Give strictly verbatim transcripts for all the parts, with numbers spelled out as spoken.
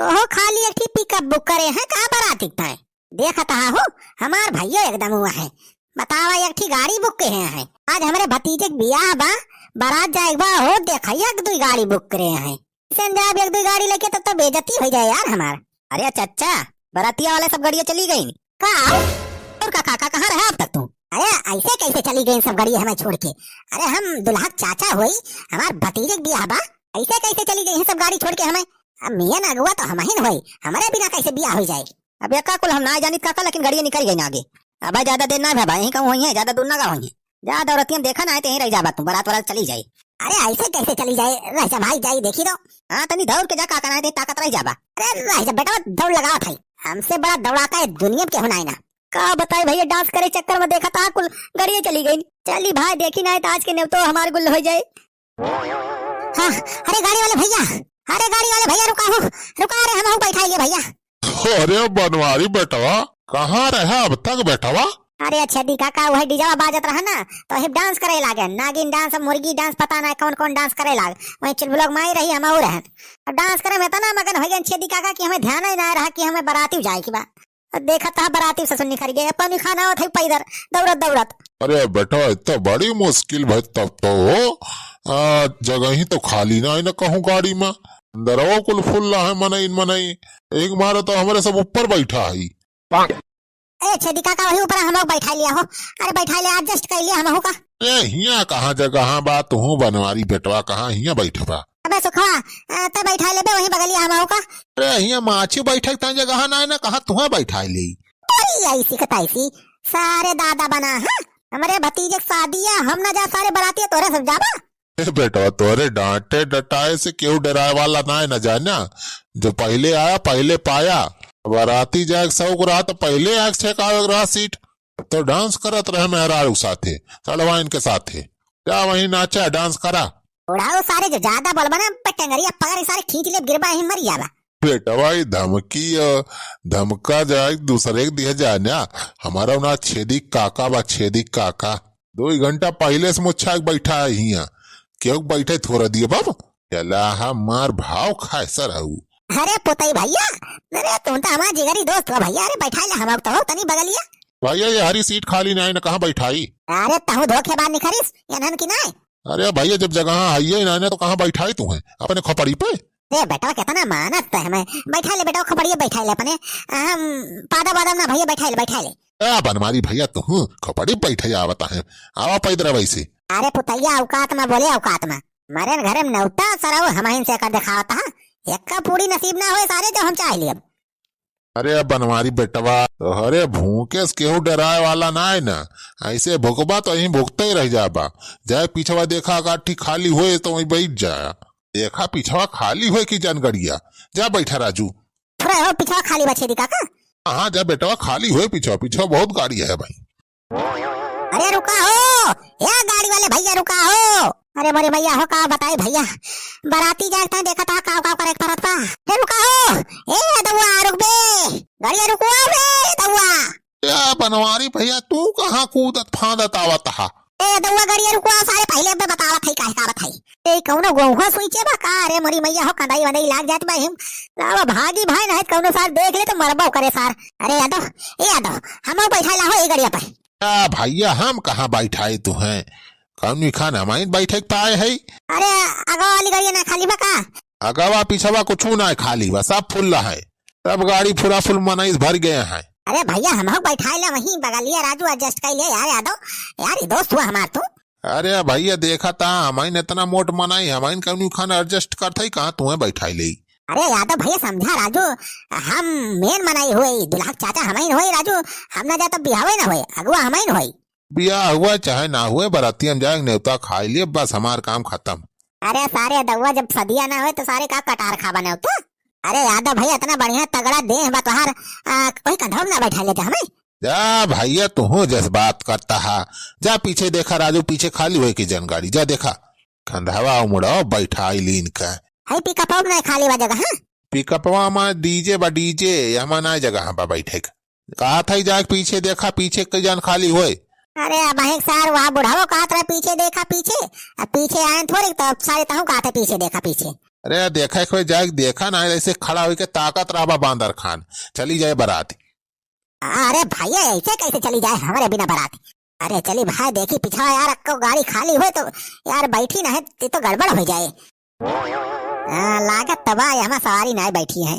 तोहो खाली एक ठी pickup book करे हैं का बराती ताईं? देखत हा हो, हमार भइया एकदम हुआ है। बतावा, एक ठी गाड़ी book के हैं, हैं। आज हमरे भतीजे के बियाह बा, बरात जाए के बा हो, देखा एक दुई गाड़ी book करे हैं। ऐसे जब एक दुई गाड़ी लेके तब तो बेइज्जती होइ जाए यार हमार। अरे चच्चा, बरातिया वाले सब गड़िया चली गईं। का? और का काका, कहाँ रहा अब तक तू? अरे ऐसे कैसे चली गईं सब गड़िया हमें छोड़ के? अरे हम दुल्हा के चाचा होई, हमार भतीजे के बियाह बा, ऐसे कैसे चली गईं सब गाड़ी छोड़ के हमें? अब मेन अगुआ तो हमहिन होई, हमरे बिना कैसे बियाह होइ जाए? अब एका कुल हम ना जानित काका, लेकिन गड़िया निकल गईं आगे। अबे ज्यादा देर ना भवा, यहीं कहूँ होइहैं, ज्यादा दूर ना गा होइहैं। जा दौरतियन देखा ना, ते यहीं रह जाबा तू, बरात वरात चली जाई। अरे ऐसे कैसे चली जाए? रह जा भाई, जाई देखी तो। हाँ, तनी दौड़ के जा काका, ना ते ताकत रह जाबा। अरे रह जा बेटा, दौड़ लगावत है। हमसे बड़ा दौड़ाका है दुनिया में केहू नाई ना। का बताई भइया, dance करे चक्कर में देखा था कुल गड़िया चली गईं। चली भाई देखी ना, तो आज के नेवतो हमार गुल होइ जाए। हाँ, अरे गाड़ी वाले भइया, अरे गाड़ी वाले भइया रुका हो, रुका, अरे हमहू बैठाई ले भइया। अरे बनवारी बेटवा, कहाँ रहा अब तक बेटवा? अरे छेदी काका, वही डीजवा बाजत रहा ना, तो वही dance करे लागे, नागिन dance, मुर्गी dance, पता ना कौन कौन dance करे लाग। वही चुलबुलक माई रही, हमहू रहन। अब dance करे में इतना मगन होइ गए छेदी काका कि हमें ध्यान ही ना रहा कि हमें बराती जाए के बा। अब देखा था बराती ससुर निकल गए, पानी खाना होत है पैदल दौड़त दौड़त। अरे बेटा, इतना बड़ी मुश्किल भाई, तब तो हो, आ, जगह ही तो खाली ना है ना कहूँ गाड़ी में, अंदरवा कुल full है मनई न मनई, एक मारे तो हमरे सब ऊपर बैठा है। ए छेदी काका, वही ऊपर हम लोग बैठा लिया हो। अरे बैठा ले, adjust कर लिया हम का। ए हियाँ कहाँ जगह बा, तुहू बनवारी बेटवा कहाँ हियाँ बैठबा? अबे सुखवा, अ, ते बैठा लेबे वहीं बगलिया हम का। अरे हियाँ माछी बैठे के तहाँ जगह ना है ना, कहाँ तुहँ बैठा ले? अरे ऐसी का तैसी, सारे दादा बना, हाँ? हमरे भतीजे के शादी है, हम ना जा, सारे बराती तोरे सब जाबा। ए बेटवा, तोरे डांटे डटाए से केहू डराए वाला ना है ना जाना। जो पहले आया, पहले पाया। बराती जाए के शौक रहा तो पहले आके छेकावे के रहा सीट। तो dance करत रहे मेहरारू साथे, सड़वाइन के साथे। जा वहीं नाचा, dance करा। बुढ़ाऊ सारे जो ज्यादा बोलबा ना, पे टंगरिया पकड़ के सारे खींच ले, गिरबा ही मर जाबा। बेटवा, ई धमकी, अ, धमका जाए दूसरे के दिया जाए ना। हमारा ना छेदी काका बा, छेदी काका। दो ही घंटा पहले से मुच्छा के बैठा है हियाँ। क्यों बैठे थोड़ा दिए बाबू? चला हमार भाव खाए सर हऊ। अरे पुतई भइया, अरे तू तो हमार जिगरी दोस्त हो भइया, अरे बैठा ले हम तो हो तनी बगलिया। भइया, ये हरी सीट खाली ना है ना, कहाँ बैठाई? अरे तहू धोखेबाज निखरिस, एनहन की नाय? अरे भइया, जब जगह हइये ना, ना तो कहाँ बैठाई तू है? अपने खोपड़ी पे? ए बेटवा, कितना मानत तो हमें। बैठा ले बेटवा, खोपड़िए बैठा ले अपने। हम पादा वादा ना भइया, बैठा ले, बैठा ले। ए बनवारी भइया, तू खोपड़ी बैठे आवता है, आवा पैदर वैसे। अरे पुतैया, औकात में बोले, औकात में। मरे न घरे में नौता सरऊ हमहिन से कर दिखावता है। एक्का पूरी नसीब ना होए सारे, जो हम चाह लिए। अरे बनवारी बेटवा, अरे भूखे से केहू डराए वाला ना है ना। ऐसे भुकबा तो यहीं भुकते ही रह जाबा। जाए पीछवा देखा, अगर ठीक खाली होए तो वहीं बैठ जाया। देखा पीछवा खाली होए कि जान गड़िया। जा बैठा राजू। थोड़ा हो पीछवा खाली बा छेदी काका। हाँ जा बेटवा, खाली होए पीछवा, पीछवा बहुत गाड़ी है भाई। अरे रुका हो, ए गाड़ी वाले भइया रुका हो। अरे मोरे मइया हो, का बताई भइया, बराती जाए तक देखत हा काव काव करे के परत बा। ए रुका हो, ए दउआ रुक बे, गाड़िया रुकवा बे दउआ। ए बनवारी भइया, तू कहाँ कूदत फांदत आवत हा? ए दउआ गाड़िया रुकवा, सारे पहिले बे बतावत है काहे का बताई। ए कौनो गोहुआ सुइचे बा का? अरे मोरी मइया हो, कंदाई वंदाई लाग जात बा हिम। लावा भागी भाई, नहीं कौनो सार देख ले तो मरबो करे सार। अरे यादव, ए यादव, हमहू बैठा ला हो ए गाड़िया पे। आ भइया, हम कहाँ बैठाए तू हैं? कौनी खान हमाइन बैठे के पाए है? अरे, अगवा वाली गाड़िया ना खाली बा का? अगवा पिछवा कुछू ना खाली बा, सब full है। सब गाड़ी पूरा full मनई से भर गए हैं। अरे भइया, हमहू बैठाए ला वहीं बगलिया, राजू adjust कर ले यार, यादव, यार, ये दोस्त हुआ हमार तू। अरे भइया, देखा ता हमाइन इतना मोट मनई, हमाइन कौनी खान adjust करत है, कहाँ तुहें बैठाए ले? अरे यादव भइया, समझा राजू, हम main मनई होई, दुल्हा के चाचा हमइन होई राजू, हम ना जा तो बियाहे ना होई, अगुआ हमइन होई। बियाह हुआ चाहे ना हुए, बरातिया में जाए, नेवता खाए लिए, बस हमार काम खत्म। अरे सारे दउआ, जब सदिया ना होए तो सारे का कटार खाबा नेवता? अरे यादव भइया, इतना बढ़िया तगड़ा देह बा तोहार, आ, कोई कंधवा में ना बैठा लेते हमें? जा भइया, तुहू जस बात करता हा। जा पीछे देखा राजू, पीछे खाली होए की जन गाड़ी। जा देखा, कंधवा उमड़ो, बैठाई लीन का। है पिकअपवा में ना खाली बा जगह, हाँ? पिकअपवा में DJ बा, DJ, हमा ना जगह बा बैठे का। कहा था जा पीछे देखा, पीछे कई जान खाली होए। अरे अब एक सार वहाँ बुढ़ावो कहत रहे पीछे देखा पीछे, अब पीछे आए थोड़ी, तो अब सारे तहूँ कहत है पीछे देखा पीछे। अरे, देखा एक बेर जाए, देखा ना, ऐसे खड़ा होइके ताकत रहबा बांदर खान, चली जाए बराती। अरे भैया, ऐसे कैसे चली जाए हमरे बिना बराती? अरे चली भाई, देखी पीछा यार, अक्को गाड़ी खाली होए तो यार बैठी ना है, ते तो गड़बड़ हो जाए। हाँ, लागत तबा ये हमार सवारी ना बैठी है,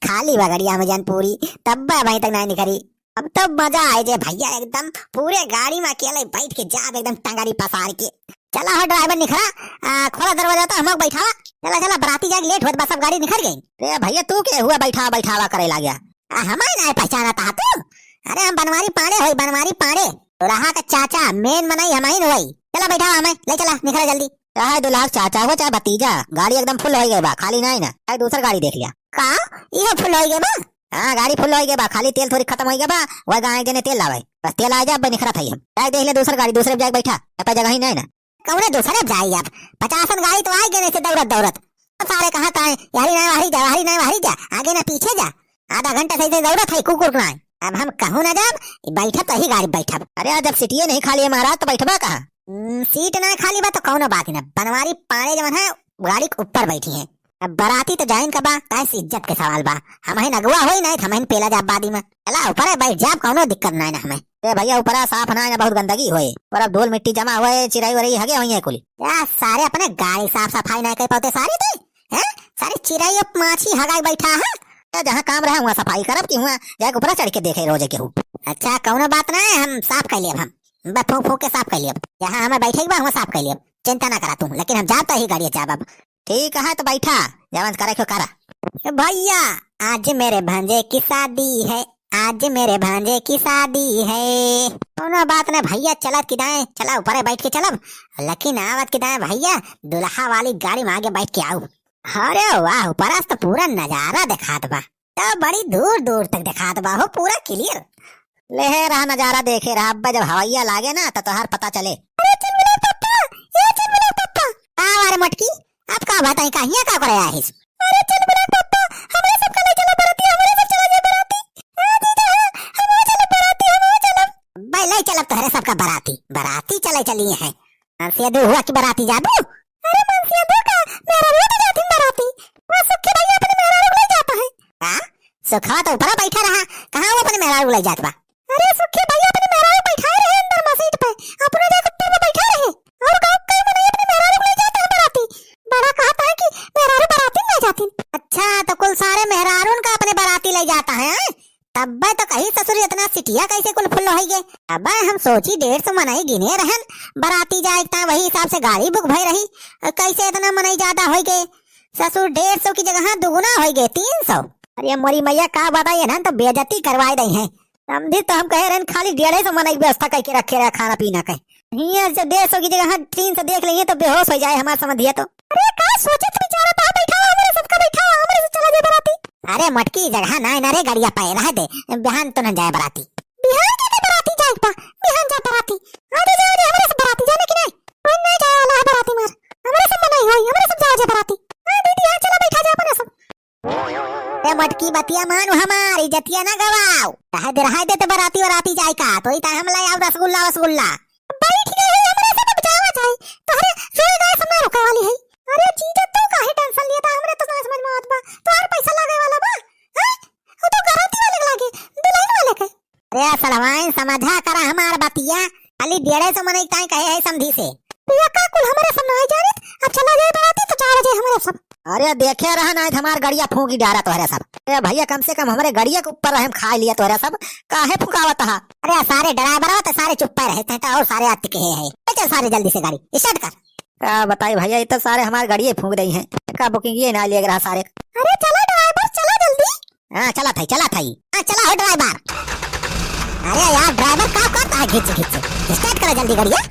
खाली बा गड़िया में जनपुरी, तब अबहीं तक ना निकरी। अब तो मजा आए जे भैया, एकदम पूरे गाड़ी में अकेले बैठ के जाब एकदम टंगरी पसार के। चला हो ड्राइवर निखरा, आ, खोला दरवाजा तो हमको बैठावा। चला चला, बराती जाके लेट होत बा, सब गाड़ी निखर गई। रे भैया, तू के हुआ बैठावा बैठावा करे लाग्या? आ, हमारे ना पहचाना था तू? अरे हम बनवारी पांड़े होई, बनवारी पांड़े, दुल्हा का चाचा, मेन मनई हमहिन होई। चला बैठावा हमें, ले चला निखरा जल्दी। चाहे दुल्हा का चाचा हो चाहे भतीजा, गाड़ी एकदम फुल होई गई बा, खाली नाई ना, चाहे दूसर गाड़ी देख लिया। का? इहो फुल होई गई बा? हाँ, गाड़ी फुल होई गई बा, खाली तेल थोड़ी खत्म होई गई बा, वह गाँव एक जने तेल लावे। बस तेल आ जा, अब निखरत हई हम। जाए देख ले दूसर गाड़ी, दूसरे पे जाके बैठा, यहाँ पे जगह ही नहीं ना। कौने दूसरे पे जाई अब? पचासन गाड़ी तो आई गए से दौड़त दौड़त। तो सारे कहाँ ताए, यारी ना वारी जा, वारी ना वारी जा, आगे ना पीछे जा। आधा घंटा से इधर दौड़त है कुकुर ना। अब हम कहूँ ना जाब, बैठब तो यही गाड़ी बैठब। अरे यार, जब सीटिये नहीं खाली है महाराज, तो बैठबा कहाँ? हम्म, सीट ना खाली बा तो कौनो बात ना, बनवारी पांड़े जवन है, गाड़ी के ऊपर बैठी है। अब बराती तो जाइन का बा, काहे से इज्जत के सवाल बा। हमहिन अगुआ होई ना, हमहिन पेला जाब बादी में। चला ऊपर है, बैठ जाब, कौनो दिक्कत ना है ना हमें। ए भैया, ऊपरा साफ ना है ना, बहुत गंदगी होए, पर अब धूल मिट्टी जमा होए, चिरई उरई हगे होई है कुली। या सारे अपने गाड़ी साफ सफाई ना कर पाते सारे थे, हैं? सारे चिरई और माछी हगाई बैठा है। तो जहाँ काम रहे वहाँ सफाई करब कि वहाँ जाके ऊपरा चढ़ के देखे रोजे केहू। अच्छा, कौनो बात ना है, हम साफ कर लेब हम। बस फूंक फूंक के साफ कर लेब। जहाँ हमें बैठे के बा, वहाँ साफ कर लेब। चिंता ना करा तू, लेकिन हम जाब तो ही गाड़ी जाब अब। ठीक है, तो बैठा, जवन करे के करा। ए भैया, आज मेरे भांजे की शादी है, आज मेरे भांजे की शादी है। कोनो बात ना भैया, चलत किदाए, चला ऊपर बैठ के चलब। लेकिन आवत किदाए भैया, दुल्हा वाली गाड़ी में आगे बैठ के आऊ। अरे वाह, ऊपर से तो पूरा नजारा देखात बा। तो बड़ी दूर दूर तक देखात बा हो, पूरा clear। ले हे रहा नजारा देखे रहा, अब्बा जब हवैया लागे ना तो तोहार पता चले। अरे चुलबुला पप्पा, ए चुलबुला पप्पा। का वारे मोटकी, अब का बताई, का हियां का करे आहिस? अरे चुलबुला पप्पा, हमरे सब का ले चला बराती, हमरे सब चला जाए बराती। ए जीजा, हमरे चला बराती, हमरे चला। भाई ले चलब तोहरे सबका बराती, बराती चले चली है। हमसे दू हुआ की बराती जाबू? अरे मनसिया दू का, मेहरारू तो जाथिन बराती। वो सुखी भैया अपने मेहरारू को ले जाता है। का? सुखवा तो ऊपर बैठा रहा, कहाँ वो अपने मेहरारू को ले जात बा? अरे सुखी भैया अपने मेहरारू बैठाए रहे अंदर मसीट पे, अपने जाके ऊपर में बैठा रहे। और गाँव कई मनई अपने मेहरारू को ले जाता है बराती। बड़ा कहता है कि मेहरारू बराती ले जाती। अच्छा, तो कुल सारे मेहरारून का अपने बराती ले जाता है, हैं? तब्बे तो कही ससुर इतना सिटिया कैसे कुल फुल होई गे। अबे हम सोची डेढ़ सौ मनई गिने रहन, बराती जाए ता वही हिसाब से गाड़ी book भई रही, कैसे इतना मनई ज्यादा होई गे? ससुर डेढ़ सौ की जगह दुगुना होई गे, तीन सौ। अरे मोरी मैया का बताई, इन्हन तो बेइज्जती करवाए दई हैं। समझी तो हम कहे रहन खाली डेढ़े सौ मनई व्यवस्था करके रखे रहे खाना पीना के। हियां से डेढ़ सौ की जगह तीन सौ देख लेंगे तो बेहोश हो जाए हमार समधिया तो। अरे का सोचत बेचारा बा, बैठा हुआ हमरे सबका, बैठा हुआ हमरे से चला जाए बराती। अरे मोटकी जगह ना है ना रे गड़िया पे, रह दे, बिहान तो न जाए बराती। बिहान के तो बराती जाए बा, बिहान जा बराती। आ दे जाओ दे हमरे से बराती जाने की नहीं। कोई नहीं जाए वाला है बराती मार। हमरे सब नहीं होई, हमरे सब जाओ जाए बराती। हाँ दीदी, हाँ चला बैठा जाए अपने सब। ए मोटकी बतिया मानो हमार, इज्जतिया ना गवाओ। रहे दे, रहे दे तो बराती वराती जाए का, तो इता हम ले आओ रसगुल्ला वसगुल्ला। बैठ गए है, हमरे सब अब जावा जाए। तोहरे रोए गए सब ना रुके वाली है। अरे जीजा तू काहे tension लिया था, हमरे तो ना समझ में आवत बा। तोहर पैसा लागे वाला बा, हैं? वो तो गारंटी वाले के लागे, दुल्हन वाले के। अरे सलवाइन समझा करा हमार बतिया, खाली डेढ़े सौ मनई ताई कहे है समधी से। पिया का कुल हमरे सब ना जानित, अब चला जाए बराती तो चार बजे हमरे सब। अरे देखे रहा ना, हमार गड़िया फूंकी डारा तोहरे सब। अरे भैया कम से कम हमरे गड़िया के ऊपर रहम खा लिया तोहरे सब, काहे फुकावत हा? अरे सारे ड्राइवर तो सारे चुप्पे रहे थे, तो और सारे अत के है। ले चल सारे जल्दी से गाड़ी start कर। का बताई भैया, ये तो सारे हमार गाड़िए फूंक दई हैं। का booking ये ना ले रहा सारे। अरे चला ड्राइवर, चला जल्दी। हाँ, चला थाई, चला थाई। हाँ, चला हो ड्राइवर। अरे यार ड्राइवर, का करता है घिच घिच? Start करा जल्दी गाड़िया।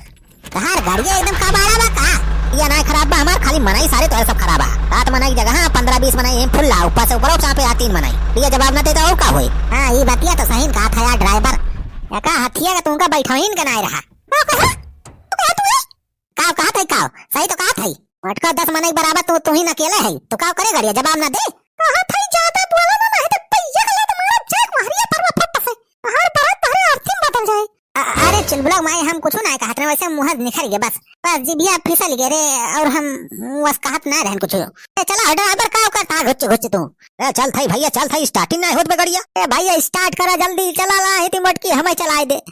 तहार गाड़िया एकदम कबाड़ा बा का? ये ना खराब बा हमार, खाली मनई सारे तोहरे सब खराब बा। सात मनई की जगह पन्द्रह बीस मनई एम फुल ला, ऊपर से ऊपर चापे आ तीन मनई। ये जवाब ना दे तो और का होई? हाँ, ये बतिया तो सही कहा था यार ड्राइवर। एका हथिया का तुमका बैठवीन का नाय रहा। का कहा? तू कहा तू? का कहा था का? सही तो कहा था। मटका दस मनई बराबर तू, तू ही न अकेले है। तो का करे गाड़िया जवाब ना दे। कहा था ज्यादा बोला ना, नहीं तो पहिया गला तो मारा जाए मारिया परवा फट से। हर बात तोहरे अर्थी में बदल जाए। अ-, अरे चुलबुला माई, हम कुछ ना कहत रहे, वैसे मुंह निखर गए बस। जिभिया फिसल गए रे, और हम वस कहत ना रहन कुछ। ए, चला हो ड्राइवर, का ओकर था घुच्च घुच्च तू। ए, चल थई भैया, चल थई, starting ना होत बे गड़िया। ए भैया, start करा जल्दी, चला ला, हिती मोटकी हमें चलाए दे।